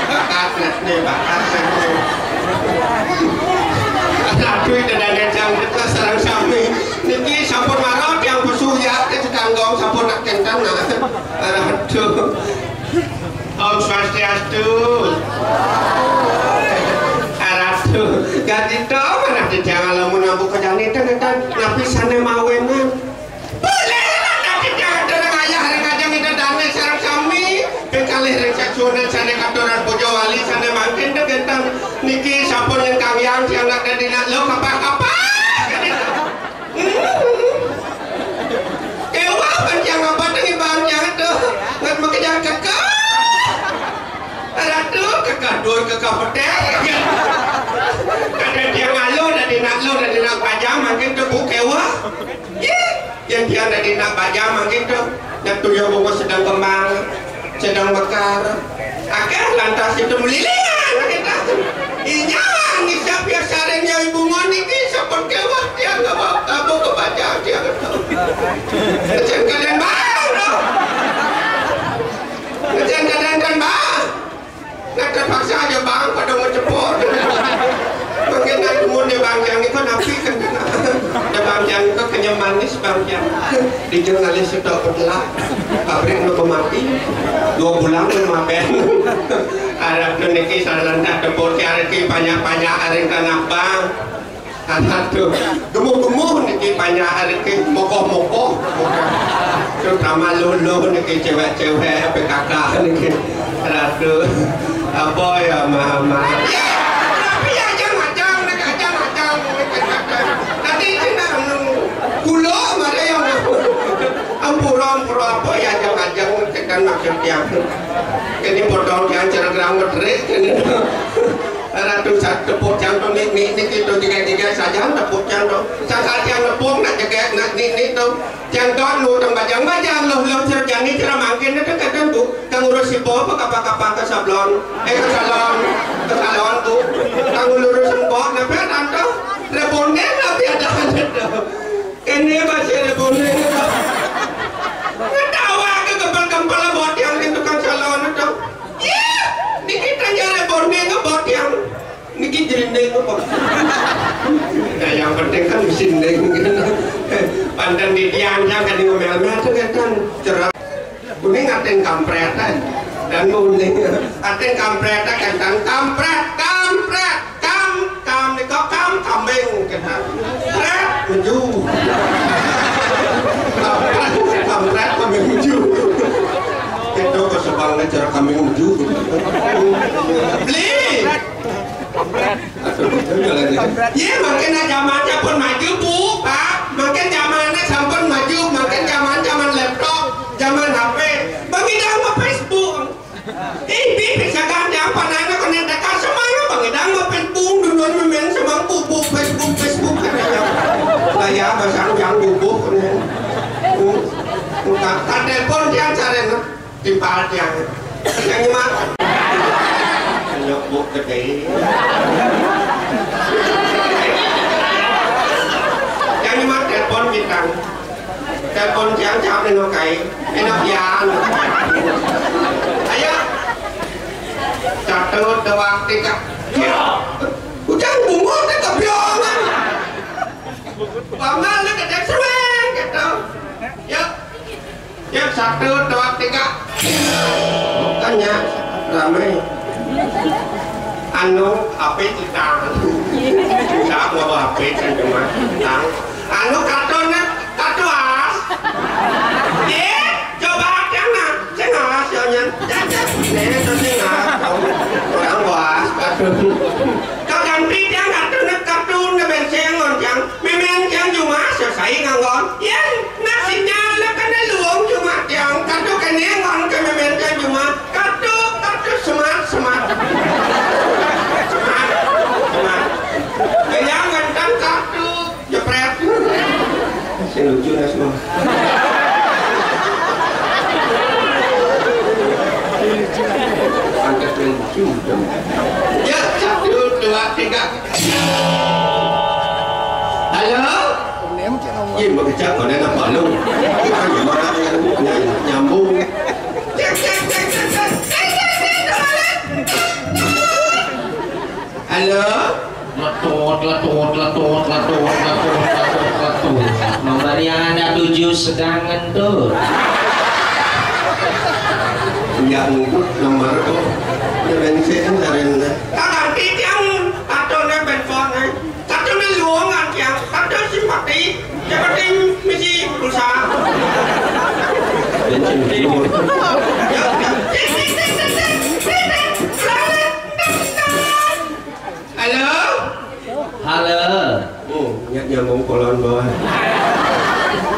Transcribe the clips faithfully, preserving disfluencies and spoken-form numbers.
Bakat nih, bakat nih. Aduh, itu dana jam kita sareng sami. Niki sampun mara tiang pesu ya, kita kanggong sampun nak kentang nah. Aduh. Om Swastiastu. Aduh, ganti to mana di tiang lamun ambu kejang itu ngeten, napi sane mawenan. Boleh lah, tapi jangan terang ayah ring ajeng ida dane sareng sami. Ping kalih ring sasuhunan sane katuran puja wali sane mangkin degeten niki sampun yen Kang Yang tiang nak dadi nak lo kapah-kapah. Kewah kan tiang apa tengi bang tiang tu. Ngat makejang kekeh. Ratu kekeh dur kekeh petek. Kadang tiang alo dadi nak lo dadi nak pajang mangkin tu bu kewah. Yen tiang dadi nak bajang mangkin to, nek tuyuh bunga sedang kembang, sedang mekar. Akeh lantas itu melilingan kita. Inya ngisap ya sareng ya bunga niki sampun kewah tiang kabo kabo kebajang tiang to. Jen kadang bang to. Jen kadang kan bang. Nah, terpaksa aja bang pada mau cepot. Mungkin nak dumun dia bang yang itu napi kan kena. Ada bang yang itu kenyam manis bang yang di jurnalis itu petelak pabrik lu mati dua bulan lu maben. Ada tu niki salah tak tepuk rezeki banyak-banyak hari tanah bang. Aduh, gemuh-gemuh niki banyak rezeki, mokoh-mokoh. Terutama luluh niki cewek-cewek P K K niki. Aduh, apa ya mama? Ya, tapi ya jangan-jangan niki jangan-jangan. Nanti kita nunggu. Kulo mare yang ampura ampura apa ya jangan-jangan tekan maksud yang ini potong yang cerang-cerang medrek ini. Ratu sat tepuk tiang tu nik nik nik itu tiga tiga saja tepuk tiang tu. Sangkal tiang nepung nak jegek nak nik nik tu. Tiang tu anu teng bajang bajang loh loh cerjani ceramangkin itu kadang bu. Kang urus si po apa kapa kapa ke sablon eh ke salon ke salon bu. Kang urus si po napa tante reponden tapi ada ada tu. Kene masih reponden. Ngetawa ke kempel kempel buat tiang di tukang salon itu. Iya, niki tanya reponden apa tiang? Niki jerinding apa? Nah, yang penting kan sinding. Panten di tiang kan ngomel-ngomel tuh kan cerah. Kuning aten kampretan dan kuning aten kampretan kan kampret kampret kam kam nika kam kambing kan. Pret meju. Kampret kampret kambing meju. Itu kesebang ngejar kambing meju. Beli. Iya, makin zaman sampun maju, Bu, Pak. Makin zaman sampun maju, makin zaman zaman laptop, zaman H P. Bang Idang mah Facebook. Ih, bi bisa ganti apa nana kena tekan semangat Bang Idang mah Facebook dulu main semang bubu Facebook Facebook katanya. Lah ya, basang yang bubu. Buka, telepon dia cari. Timpal tiang. Yang nyemak. Nyok buk gede. Yang nyemak telepon bintang. Telepon tiang jawab nino kai. Nino pian. Ayo. Satu, dua, tiga. Ya. Ujang bungut itu biangan. Pamal ni kedek seruan gitu. Ya. Ya, satu, dua, tiga. Bukannya ramai. Anu, H P kita. Kita mau H P kan cuma. Nah, anu kartun, kartu as. Eh, Sedang ngentur. Enggak ngikut nomor kok. Ya bensin karena. Kaganti tiang katone bensin, eh. Katone luongan tiang, katone simpati. Yang penting misi pulsa. Bensin ngikut. Ya, ya. Tik, tik, tik, tik, tik. Tik, tik. Halo? Halo. Oh, nya-, nyambung kolon bawah.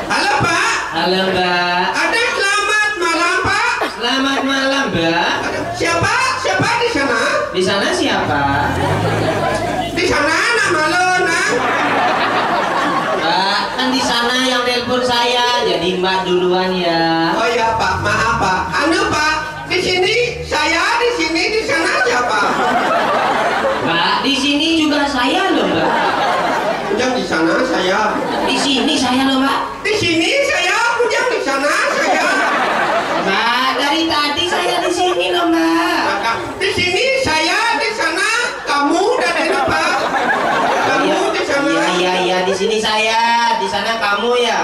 Halo, Pak. Halo, Mbak. Ada, selamat malam, Pak. Selamat malam, Mbak. Ada, siapa? Siapa di sana? Di sana siapa? Di sana anak malu, nah. Mbak, kan di sana yang telepon saya, jadi Mbak duluan ya. Oh ya, Pak, maaf, Pak. Anu, Pak, di sini saya, di sini, di sana siapa? Mbak, di sini juga saya loh, Mbak. Yang di sana saya. Di sini saya loh, Mbak. Di sini saya, yang di sana saya. Mbak, dari tadi saya di sini loh, Mbak. Maka, di sini saya, di sana kamu, dan ini Pak. Kamu di sana. Iya, iya, iya, di sini saya, di sana kamu ya.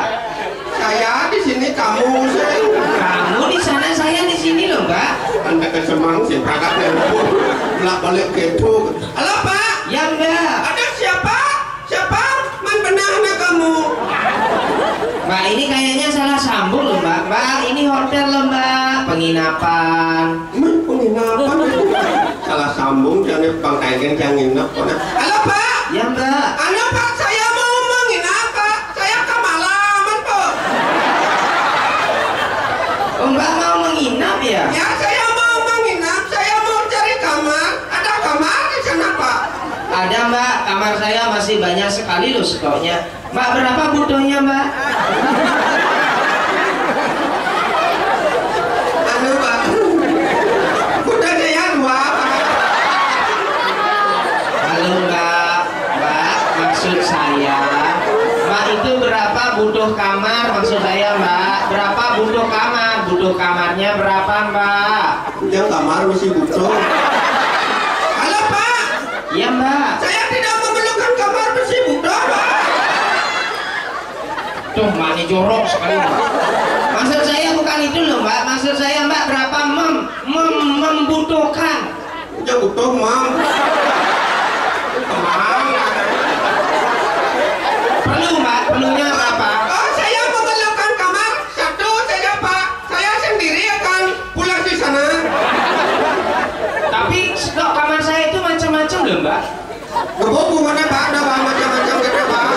Saya di sini, kamu, saya. Kamu di sana, saya di sini loh, Mbak. Anda ke Semang sih, berangkat telepon. Bolak-balik gitu. Halo, Pak. Ya, Mbak. Ada siapa? Siapa? Man benahnya kamu? Mbak, ini kayaknya salah sambung loh, Mbak. Mbak, ini hotel loh, Mbak. Penginapan. Man penginapan. Salah sambung, jangan bangkaikan yang nginep. Halo, Pak. Ya, Mbak. Halo, Pak, saya mau menginap, Pak. Saya kemalaman, Pak. Oh, Mbak mau menginap ya? Ya, saya mau menginap. Saya mau cari kamar. Ada kamar di sana, Pak? Ada, Mbak. Kamar saya masih banyak sekali loh stoknya. Mbak, berapa butuhnya, Mbak? Anu, Pak. Butuh saya dua, Pak. Halo, Mbak. Mbak, maksud saya, Mbak itu berapa butuh kamar? Maksud saya, Mbak, berapa butuh kamar? Butuh kamarnya berapa, Mbak? Yang kamar mesti butuh. Halo, Pak. Iya, Mbak. Saya tidak memerlukan kamar mesti butuh, Pak. Tuh, Mbak, ini jorok sekali, Mbak. Maksud saya bukan itu loh, Mbak. Maksud saya, Mbak, berapa mem-, mem-, membutuhkan? Ya butuh, Mam. Mam. Perlu, Mbak. Perlunya berapa? Oh, saya memerlukan kamar satu saja, Pak. Saya sendiri akan pulang di sana. Tapi stok kamar saya itu macam-macam loh, Mbak. Keboku mana, Pak? Ada, Pak, macam-macam gitu, Pak.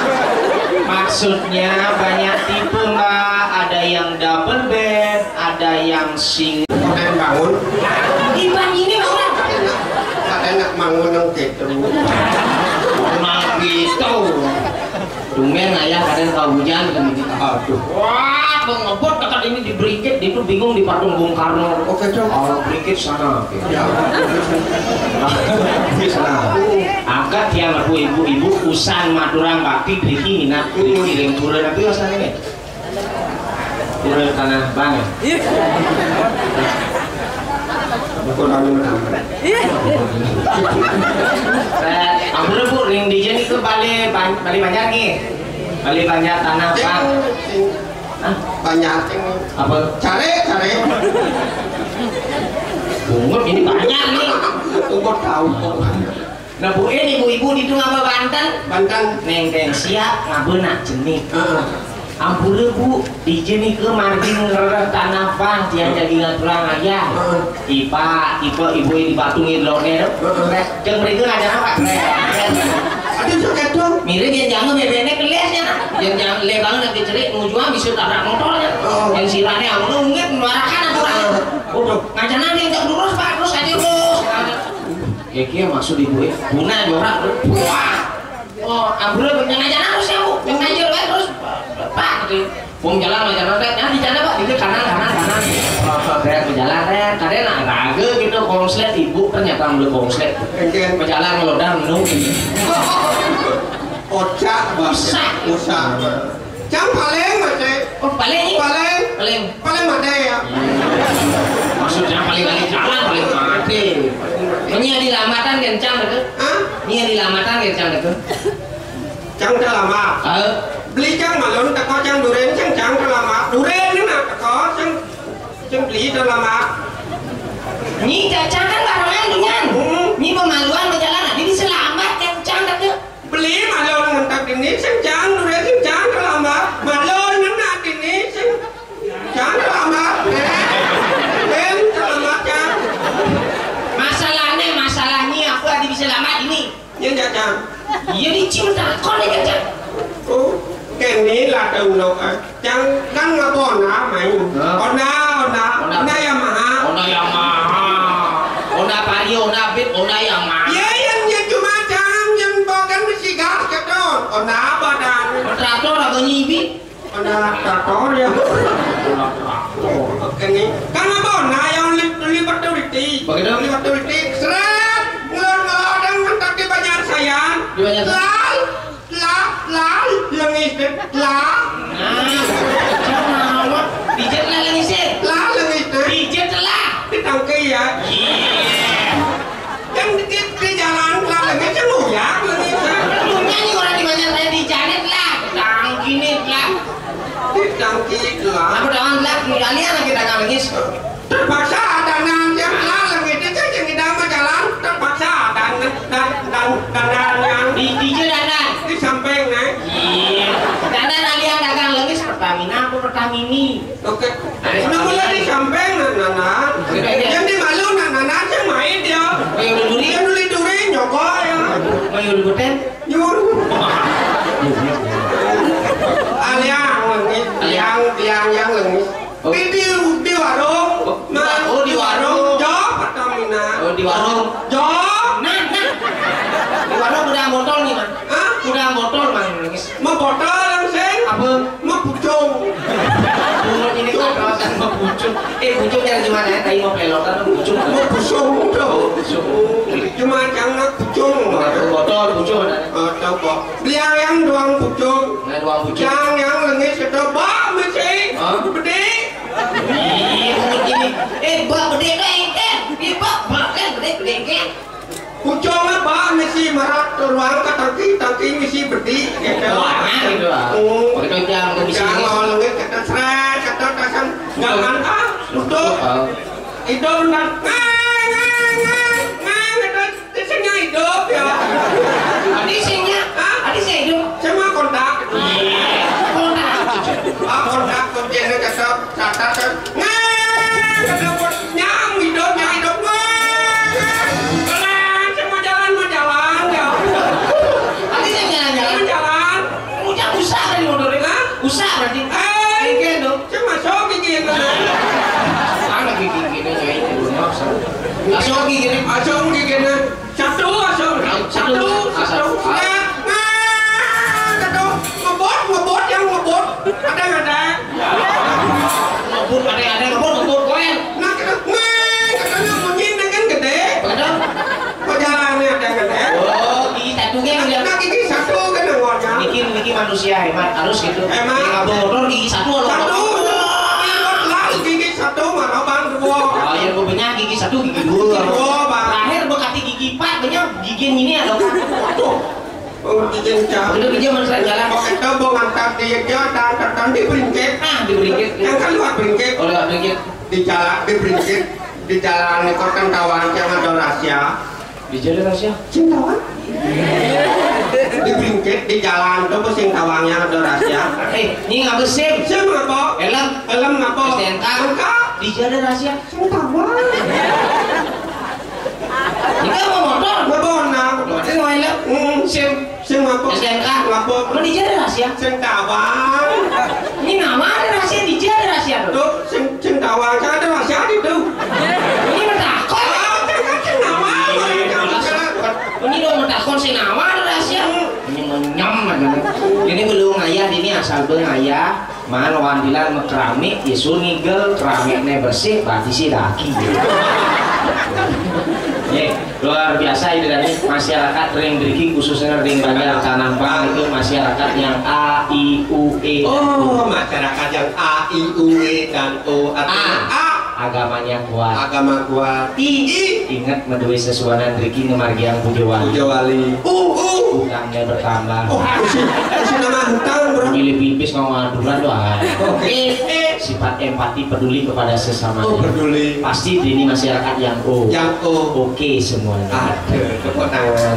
Maksudnya banyak tipe, Mbak. Ada yang double bed, ada yang single. Ada yang bangun. Iban ini orang. Ada nak bangun yang gitu. Nah, gitu. Tumben ayah kadang kau hujan kan gitu. Aduh. Wah, mau ngebut dekat ini di Brigit, itu bingung di patung Bung Karno. Oke, Cok. Oh, Brigit sana. Ya. Brigit sana. Angkat tiang aku ibu-ibu usan maturang bakti driki minat driki ring pura tapi rasanya nih. Pura tanah banget. Bukan anu menang. Eh, ampun, Bu, ring dija niku bali ban-, bali banjar nggih. Bali banjar tanah, Pak. Hah? Banjar. Apa? Care, care. Bungut ini banyak nih. Bungut tahu. Nah, Bu, ini ibu-ibu di tengah apa Banten? Banten. Neng, neng, siap, ngabena cenik. Heeh. Ampura, Bu, dija nika margi ngrereh tanah pang tiang jagi ngaturang ayah. Heeh. Ipa, ipa, ibu di Batu Ngidlone, no? Heeh. Rek, jeung mriki ngajar apa? Rek, rek. Aduh, sok ketung. Mirip yang jangan bebeknya keles ya. Yang jangan lebaran lagi cerik, mau jual bisa tabrak motornya. Oh. Yang sirane aku ungit marakan aku. Heeh. Oh, ngajar nanti yang tak lurus, Pak, terus aja terus. Ya, kia maksud ibu ya. Guna jorak. Wah. Oh, ampura, yang ngajar aku sih, Bu. Yang ngajar bae terus, Pak, gitu. Wong jalan ngajar nanti, nah, di sana, Pak, di kanan, kanan, kanan. Apa, apa, kayak berjalan, kayak, kadang nak raga gitu, konslet, ibu ternyata udah konslet. Oke. Berjalan ngelodah, menung. Ocak, Bang. Usah. Usah. Cang paling, Mas, eh. Oh, paling? Paling. Paling. Paling mate ya. Maksudnya paling kali jalan, paling mati. Ini yang dilamatan kencang gitu. Hah? Ini yang dilamatan kencang gitu. Cang udah lama. Eh? Beli cang malon teko cang duren sing cang kelamak. Duren nak teko sing sing beli kelamak. Nyi cacang kan barengan dengan. Hmm. Nyi pemaluan berjalan, adi diselamat kan cang kata. Beli malon ngentak dini sing cang duren sing cang kelamak. Malon ngentak dini sing cang kelamak. Eh, eh, kelamak cang. Masalahnya, masalahnya aku adi diselamat ini. Iya, Cang. Iya, dicium takon ya, Cang. Oh, kene lah tahu no. Cang kan ngapa Honda main? Hah? Honda, Honda, Honda. Honda Yamaha. Honda Yamaha. Honda Vario, Honda Beat, Honda Yamaha. Iya, yang yang cuma Cang yang bawa kan mesti gas keton. Honda apa dan? Traktor apa nyibi? Honda traktor ya. Honda traktor. Oke nih. Kan apa? Nah, yang li li betul itu. Begitu. Li betul itu. Seret. Ngelor ngelor dan mentok di Banjar Sayan. Di Banjar Sayan. Lal, lal, lal, lengis deh. Lal. Nah, cuma dijit lah lengis deh. Lal lengis deh. Dijit lah. Di tangke ya. Iya. Kan di, di jalan lah lengis cuma ya lengis. Punya nih orang di Banjar Sayan di janet lah. Tangkini lah. Di tangki lah. Aku doang lah. Kalian lagi dagang lengis. Terpaksa ada nang yang lalang itu kan yang tidak mau jalan terpaksa dan dan dan dan yang di di jalan di samping nih. Iya. Karena nanti yang dagang lengis Pertamina apa Pertamini? Oke. Nah, mulai di samping nah nah nah. Yang di malu nah nah nah yang main dia. Oh, yang dulu. Yang dulu dulu nyokok ya. Oh, yang dulu buten. Nyuwun. Aliang lengis, tiang tiang yang lengis. Oh. Di di di warung. Oh, di warung. Jo Pertamina. Oh, di warung. Jo. Nah, nah. Di warung udah botol nih, Mang. Hah? Udah botol, Mang, nangis. Mau botol langsung. Apa? Mau pucung. Bungut ini kan kawasan mau pucung. Eh, pucung dari mana ya? Tadi mau pelotan mau pucung. Mau pucung tuh. Oh, pucung. Cuma jangan pucung. Botol pucung. Oh, tahu kok. Beli yang doang pucung. Nah, doang pucung. Yang yang lengis kita bak mesti. Hah? Gede. Ih, ini. Eh, bak gede kan, kan? Di bak, bak kan gede, gede kan? Pucung apa mesti marak ke ruang ke tangki, tangki mesti bedi. Gitu. Wah, gitu ah. Oh. Begitu jam ke bisi. Kalau lengis kata seret, kata tasam, jangan ah, tutup. Oh. Itu benar. Ngang, ngang, ngang, ngang, itu. Sing hidup ya. Adi sing nya, hah? Adi sing hidup. Sama kontak. Iya, kontak. Ah, kontak kuncinya cakep, catat kan. Nah, kata bos, nyam hidup, nyam hidup. Wah, pelan, sama jalan, mau jalan ya. Adi sing jalan-jalan. Jalan. Udah usah tadi motornya. Hah? Usah berarti. Eh, enggak dong. Cuma sok gigi yang kena. Mana gigi gini, coy? Masuk gigi ini. Masuk gigi ini. Satu, masuk. Satu, satu. Nah, nah, satu. Ngebut, ngebut, yang ngebut. Ada nggak ada? Ngebut, ada, ada ngebut, ngebut, koen. Nah, kena, nah, katanya munyi, nah, kan gede. Betul. Perjalanannya ada nggak ada? Oh, gigi satu kan udah. Nah, gigi satu kan yang warna. Niki, niki manusia hebat, harus gitu. Emang? Yang ngabung motor gigi satu loh. Satu, betul. Lalu gigi satu, mana bang dua? Oh, yang punya gigi satu, gigi dua. Gigi dua, bang. Terakhir bekati gigi empat, banyak gigi ini ada kan? Waduh. Oh, gigi cah. Udah kerja mana jalan? Oh, kita mau ngantar dia, dia, dan, dan, dan di Bringkit. Ah, di Bringkit. Yang kan lewat Bringkit. Oh, lewat Bringkit. Di jalan, di Bringkit. Di jalan itu kan kawan yang ada rahasia. Di jalan rahasia? Sing tawang. Di Bringkit, di jalan tuh sing tawang yang ada rahasia. Eh, ini nggak SIM. SIM apa? Helm. Helm apa? S T N K. Enggak. Di jalan rahasia. Sing tawang. Ini mau motor. Nggak bawa nang. Berarti mau helm. Hmm. SIM. Sing apa? S T N K. Apa? Mau di jalan rahasia. Sing tawang. Ini nama ada rahasia, di jalan rahasia tuh. Tuh, sing sing tawang ada rahasia itu. Ini bertakon. Ah, kan kan sing nama. Ini dong bertakon sing nama ada rahasia. Ini menyam aja. Ini belum ngayah, ini asal bengayah. Mana wandilan sama keramik, ya suruh ngigel, keramiknya bersih, berarti sih laki. Ya, luar biasa ini dari masyarakat ring driki, khususnya ring Banjar Tanah Bang itu masyarakat yang A, I, U, E. Oh, masyarakat yang A, I, U, E, dan O. Artinya A. A. Agamanya kuat. Agama kuat. I. I. Ingat menduwe sesuanan driki ngemargiang puja wali. Puja wali. U, U. Utangnya bertambah. Oh, isi, isi nama utang, Bro. Milih pipis mau ngaduran doang. Oke. Eh, eh. Sifat empati, peduli kepada sesama. Oh, peduli. Pasti ini masyarakat yang O. Yang O. Oke semuanya. Aduh, tepuk tangan.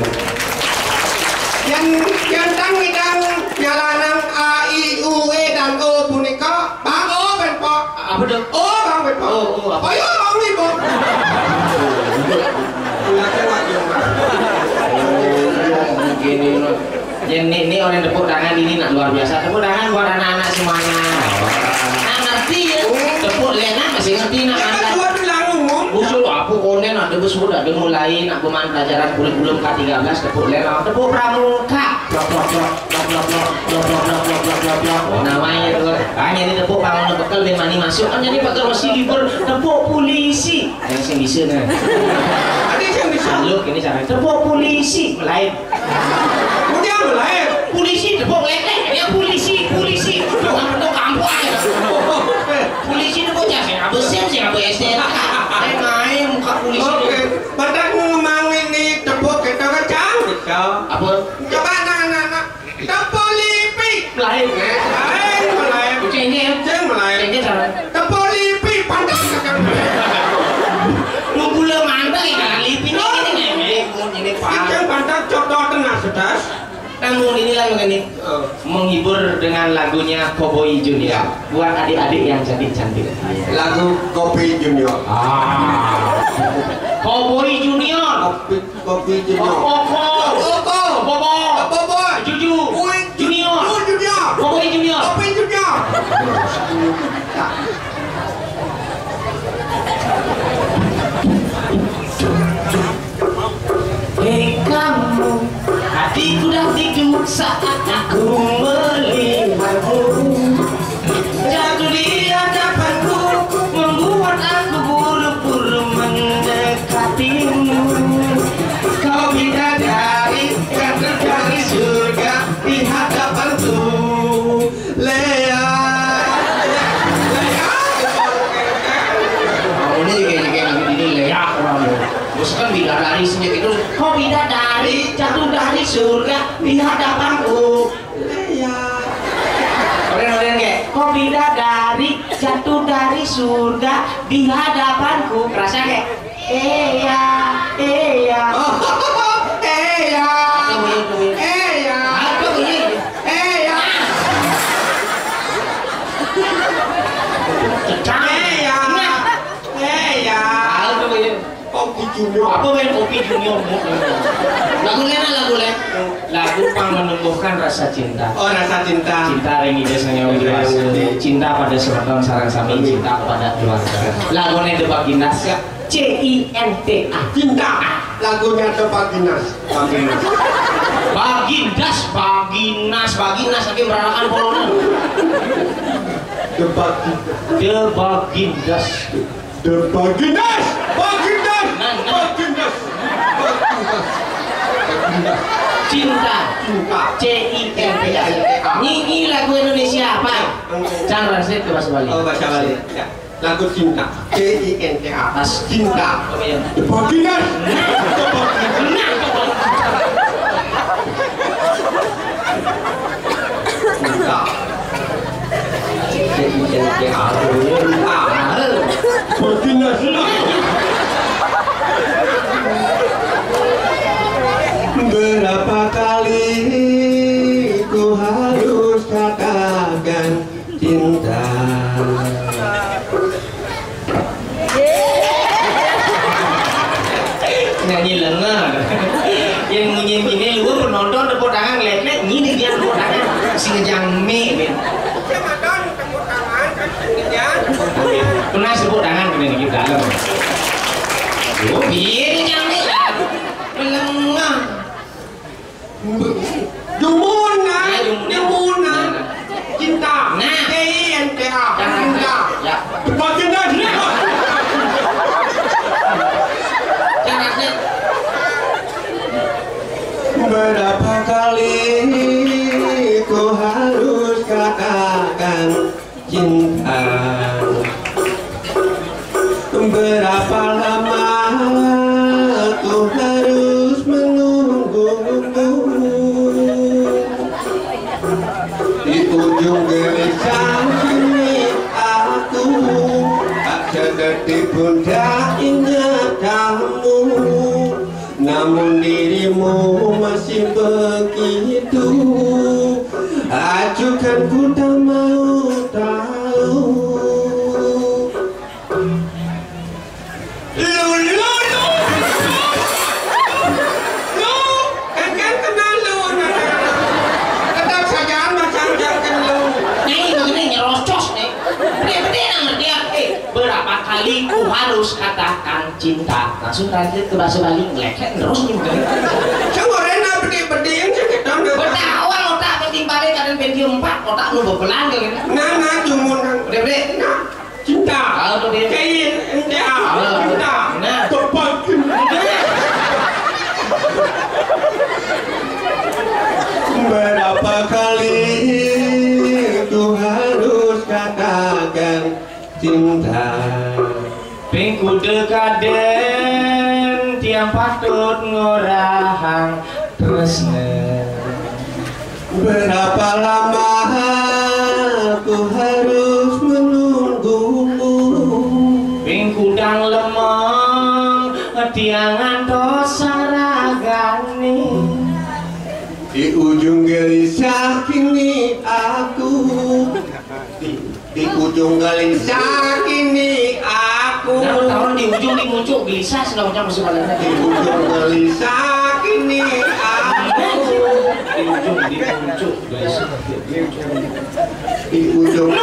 Yang, yang tang, yang nyalanang A, I, U, E, dan O punika, Bang O, ben, Pak. Apa tuh? Oh, Bang Beto. Oh, oh, apa? Ayo, Bang Beto. Ulah kena, ya, Mas. Gini, loh. Ini, ini orang tepuk tangan ini nak luar biasa. Tepuk tangan buat anak-anak semuanya. Nah, ngerti ya? Tepuk lena masih ngerti nak. Kan angkat. Dua bilang umum. Usul apa konen ada bes sudah ada mulai nak pemain pelajaran kurikulum K tiga belas, tepuk lena, tepuk pramuka. Plok, plok, plok. Plok, plok, plok. Oh, namanya tuh. Ah, jadi tepuk tangan bekel, ben mani masuk. Kan jadi pakai rosi libur, tepuk polisi. Yang sing bisa, nah. Ada yang bisa. Halo, ini cara. Tepuk polisi, lain. Kemudian lain. Polisi, tepuk letek. Ya, polisi, polisi. Bukan bentuk kampung aja. Polisi itu bocah, sing apa S M, sing apa S D N K. Eh, main muka polisi. Oke. Badak ngomong ini tepuk kita kecang, bisa. Apa? Coba anak-anak. Tepuk lipi. Lain. Lain, lain. Cengkeh. Ceng, lain. Cengkeh, salah. Tepuk lipi, pantas kakak. Lu gula mantap ya, lipi ini, ini, ini, ini, Pak. Ceng pantas, cocok tengah, sedas. Namun inilah mengenai, eh, menghibur dengan lagunya Cowboy Junior. Ya. Buat adik-adik yang cantik-cantik. Lagu Kopi Junior. Ah. Cowboy Junior. Kopi Kopi Junior. Koko. Koko. Bobo. Bobo. Juju. Uin. Junior. Junior. Kopi Junior. Kopi Junior. Hei kamu, hatiku dah tidur saat aku melihatmu. Jatuh di hadapanku, membuat aku buru-buru mendekatimu. Kau bidadari, jatuh dari surga di hadapanku. Lea, Lea. Ini juga, juga lagu ini Lea, orang. Bos kan bidadari sini itu. Kau bidadari, jatuh dari surga di hadapanku. Iya. Orang-orang kayak, kok bidadari jatuh dari surga di hadapanku? Kerasa kayak, iya, iya. Oh, iya. Apa bunyi, bunyi? Iya. Apa bunyi? Iya. Cecang. Iya. Nah. Iya. Apa bunyi? Kopi Junior. Apa main Kopi Junior? Lagu lain, lagu lain. Lagu pang menumbuhkan rasa cinta. Oh, rasa cinta. Cinta ring ida sing nyawa dewasa. Cinta pada semeton sareng sami, cinta kepada keluarga. Lagunya The Bagindas. Ya. C I N T A. Cinta. Lagunya The Bagindas. Bagindas. Bagindas, Baginas, Baginas, lagi meranakan polonan. The Bagindas. The Bagindas. The Bagindas! Bagindas! Nah, nah. Bagindas! Bagindas! Bagindas! Cinta. Cinta. C I N T A. Nyanyi lagu Indonesia apa? Cara saya ke bahasa Bali. Oh, bahasa Bali. Ya. Lagu cinta. C I N T A. Pas. Cinta. Apa ya? The Bagindas! Nah. The Bagindas! Nah. Cinta. Berapa kali ku harus katakan cinta? Nyanyi lenga. Yang munyi gini, lu penonton tepuk tangan, lek-lek, ngini dia tepuk tangan. Sing ngejang mie, Ben. Pernah tepuk tangan, kena dikit dalam. Oh, iya, ngejang mie. Melengah. Jumuna, nah, jumuna. Jumuna. Nah. Cinta. Nah. C I N T A. Nah. Cinta. Ya. Baginda. Nah. Caranya. Berapa kali ku harus katakan cinta? Berapa lama ku harus menunggu? Pun tak ingat kamu, namun dirimu masih begitu. Acuhkan ku tak mau tahu. Lu, lu, lu, lu, kan, kan kenal lu, nah. Tetap saja macam jangan lu. Nih, begini nyerocos nih. Gede-gede nang dia. Eh, berapa kali ku harus katakan cinta? Langsung translate ke bahasa Bali, ngeleket terus nih, bukan? Sing orena bedi-bedi yang sakit dong. Betawa otak penting balik kadang pensiun empat, otak lu bebelan kayak gini. Nah, nah, cuman. Gede-gede. Nah, cinta. Ah, betul, iya. Kayak cinta. Ah, cinta. Nah. Tepat. Berapa kali ku harus katakan cinta. Ping kuda kaden tiang patut ngorahang tresna. Berapa lama ku harus menunggumu. Ping kudang lemeng tiang ngantos saragane. Di ujung gelisah kini aku. Di, di ujung gelisah kini aku. Nah, tahun di ujung, di muncuk gelisah, sudah macam masuk pada. Di ujung gelisah kini aku. Di ujung, di muncuk gelisah. Di ujung.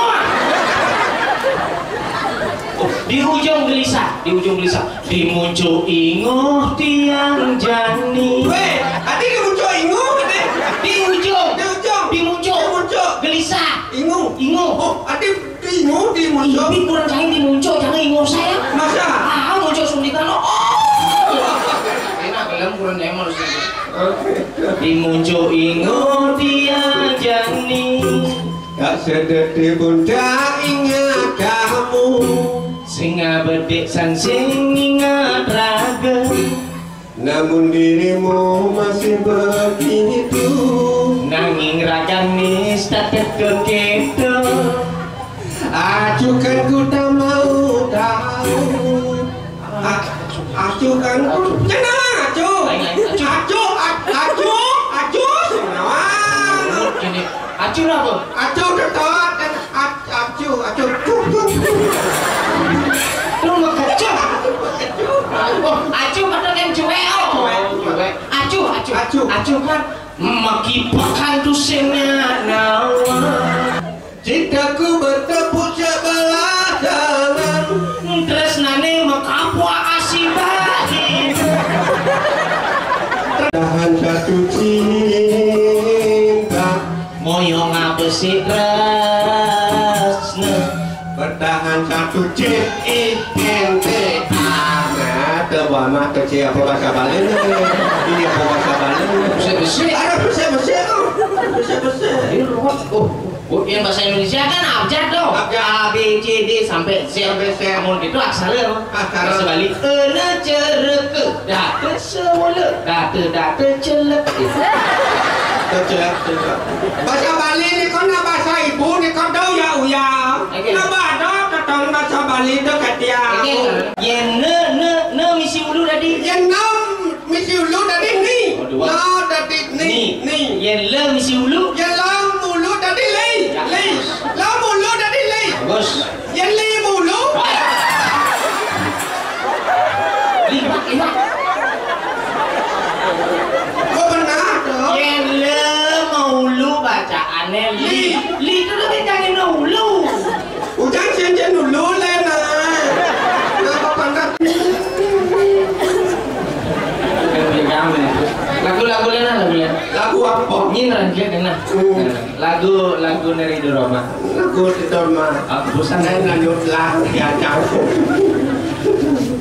Di ujung gelisah, di ujung gelisah. Di muncuk inguh tiang jani. Weh, ati di muncuk inguh, ati. Di ujung. Di ujung. Di muncuk. Di muncuk. Gelisah. Inguh. Inguh. Oh, ati di inguh, di muncuk. Ini kurang saya di muncuk, jangan inguh saya. Masa? Ah, muncuk suntikan. Oh. Enak, gelem kurang saya mau. Oke. Di muncuk inguh tiang jani. Tak sedetik pun tak ingat kamu. Sing abedik sang sing ingat raga. Namun dirimu masih begitu. Nanging ragane tetep keketo. Acuhkan ku tak mau tahu. A-, acuhkan ku. Kenapa acuh? Acuh, a-, acuh, acuh, kenapa? Gini, acuh apa? Acuh ketot, a-, acuh, acuh, cuh, cuh, cuh. Lu mau kecil? Oh, acuh betul kan cuek, oh. Cuek, cuek. Acuh, acuh, acuh, acuh kan. Makipakan tusingnya nawa. Cintaku bertepuk sebelah tangan. Tresnane mekapua asibah. Tahan satu cinta. Moyo ngabesik tresna. Bertahan satu cip, ih, ente. Ah, nah, tuh, Bama, tuh, Ci, apa bahasa Bali nih? Iya, apa bahasa Bali nih? Besi-besi. Ada besi-besi tuh. Besi-besi. Ini ruwet. Oh, oh, yang bahasa Indonesia kan abjad tuh. Abjad. A, B, C, D sampai Z. Sampai Z. Namun itu aksara apa? Aksara. Bahasa Bali. Ena cereke, date sewole, date-date celek. Celek, celek. Bahasa Bali ni kan bahasa ibu ni kan dau ya uya. Oke. Nambah ada kata bahasa Bali tu katia. Oke. Yen ne, ne, ne misi ulu tadi. Yen nam misi ulu tadi ni. Oh, dua. La tadi ni. Ni. Ni. Yen le misi ulu. Yen lam ulu tadi li. Ya. Li. Lam ulu tadi li. Bagus. Yen li mulu. Liwat, liwat. Kok benar, dong? Yen le maulu bacaane li. Li. Li itu lebih dari ulu. Ujang cincin dulu, Lena. Kenapa pandang? Lagu-lagu Lena, lagu Lena. Lagu apa? Nyinran, dia kena. Hmm. Lagu, lagu dari Doroma. Lagu Doroma. Ah, bosan. Saya lanjut lah, ya, jauh.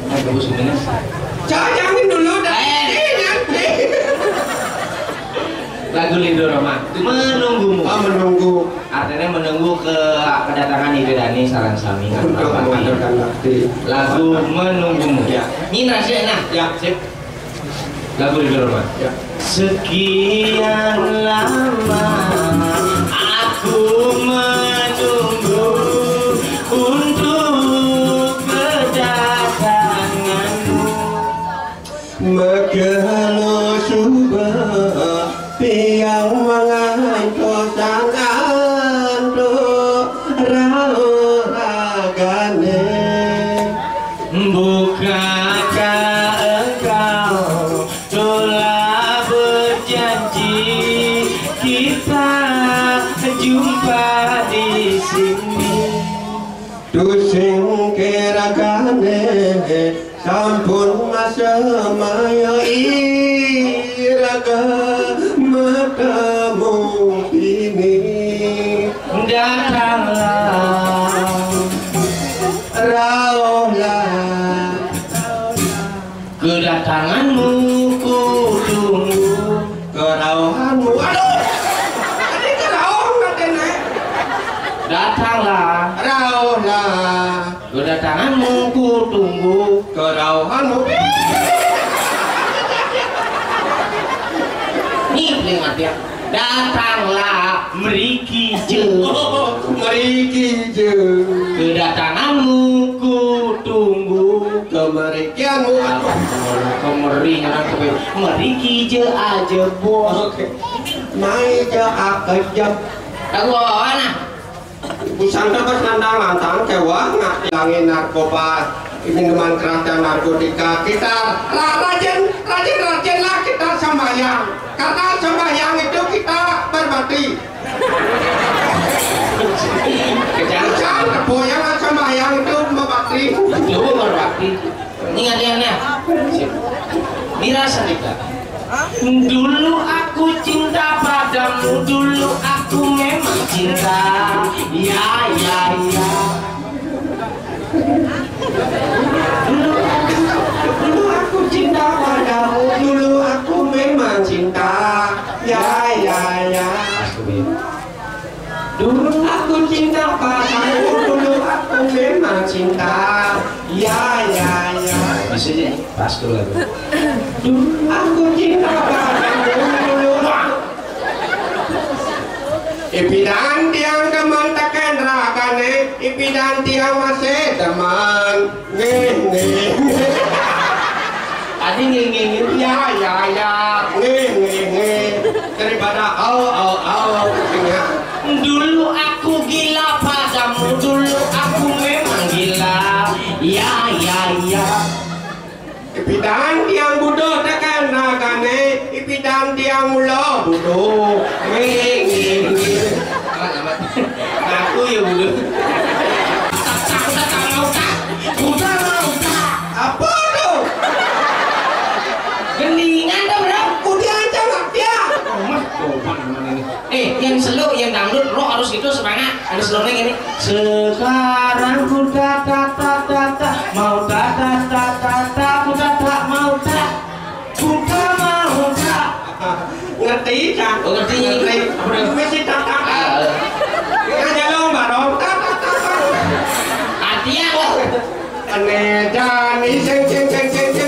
Lagu bosan ini. Jangan, jangan dulu, dah. Eh. Ini nanti. Lagu Lindo Roma. Menunggumu. Oh, menunggu. Artinya menunggu ke kedatangan Ida Dani sareng sami. Untuk mengaturkan bakti. Lagu Menunggumu. Ya. Ini rasanya, nah. Ya. Sip. Lagu Lindo Roma. Ya. Sekian lama aku menunggu untuk Bukankah engkau telah berjanji kita jumpa di sini? Tusing keragane sampun masemaya iraga matamu ini. Datanglah, rauhlah, kedatanganmu ku tunggu. Kerauhanmu, aduh, tadi kerauh katanya. Datanglah, rauhlah, kedatanganmu ku tunggu. Kerauhanmu. Nih, pelingat ya. Datanglah, mriki je. Oh, mriki je. Kedatanganmu ku tunggu. Kemerikianmu. Apa? Kemerian aku. Mriki je aja, Bos. Oke. Mai je akejep. Tahu ana. Busana pas nandang lantang kewah ngak ilangin narkoba, minuman keras dan narkotika. Kita ra-, rajin, rajin, rajinlah kita sembahyang. Karena sembahyang itu kita berbakti. Kejam. Jangan kepoyang sembahyang itu berbakti. Betul, berbakti. Ingat ya, nah. Dirasa nih, Kak. Dulu aku cinta padamu, dulu aku memang cinta. Ya, ya, ya. Dulu aku, dulu aku cinta padamu, dulu aku memang cinta. Ya, ya, ya. Dulu aku cinta padamu, dulu aku memang cinta. Ya, ya, ya. Bisa aja, pas tuh lagu. Dulu aku cinta padamu, dulu aku. Ipidan tiang demen teken ragane, ipidan tiang masih demen. Ngeh, ngeh, ngeh. Tadi ngeh, ngeh, ngeh. Ya, ya, ya. Ngeh, ngeh, ngeh. Daripada au, au, au. Ya. Dulu aku gila padamu, dulu aku memang gila. Ya, ya, ya. Ipidan tiang buduh tekan ragane, ipidan tiang mula buduh. Ngeh, ngeh, ngeh. Amat, amat. Aku ya buduh. Tak, tak, tak, tak mau tak. Udah mau tak. Apa tu? Geningan dah, Bro. Ku dia aja nggak dia. Amat, goblok mana ini. Eh, yang slow, yang dangdut, rock harus gitu, semangat. Ada slownya gini. Sekarang ku tak, tak, tak, tak, tak, mau tak, tak, tak, tak, tak, ku tak, tak, mau tak, ku tak, mau tak. Ngerti, Cak? Oh, ngerti. Ngerti. Apa dia? Mesti tak, tak, tak. Ah, eh. Kita jalan bareng. Tak, tak, tak, tak. Artinya apa? Ane jani, ceng, ceng, ceng, ceng, ceng.